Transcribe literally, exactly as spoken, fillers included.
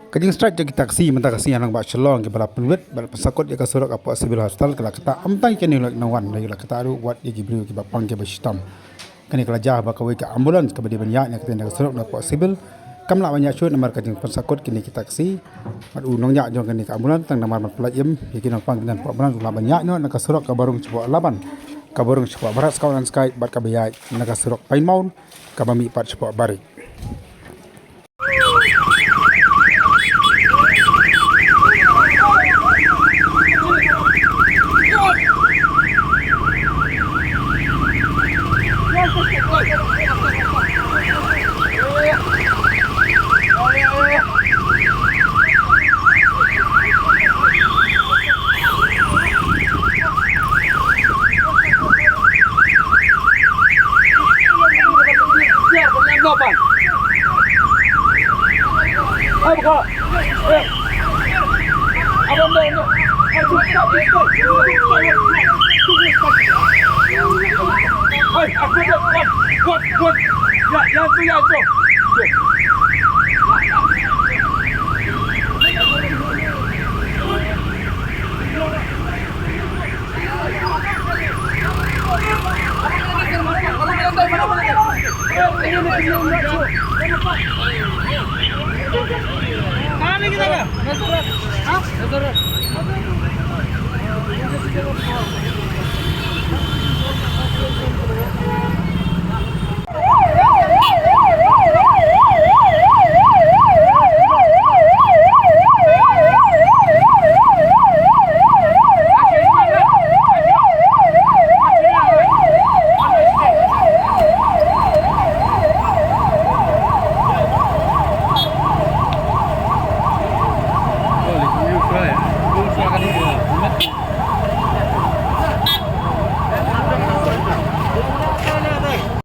Ka jingstrike jong ki taxi mynta ka sngi ha nongbah Shillong kiba la pynwit bad pynsakut ïa ka surok hapoh Civil Hospital ka la ktah ym tang ïa kine ki nongwan, la ktah ruh wat ïa ki briew kiba pang kiba shitom. Kane ka la jia ba kawei ka ambulance kaba dei ban ïaid na ka surok na hapoh Civil kam lah ban ïaid shuh namar ka jingpynsakut kine ki taxi. Bad u nongñiah jong kane ka ambulance tang namar ban pynlait im ïa ki nongpang ki nongpang ambulance u lah ban ïaid noh na ka surok kaba rung shapoh Laban, kaba rung shapoh Bharat Scout and Guide bad kaba ïaid na ka surok Pine Mount kaba mih pat shapoh Barik.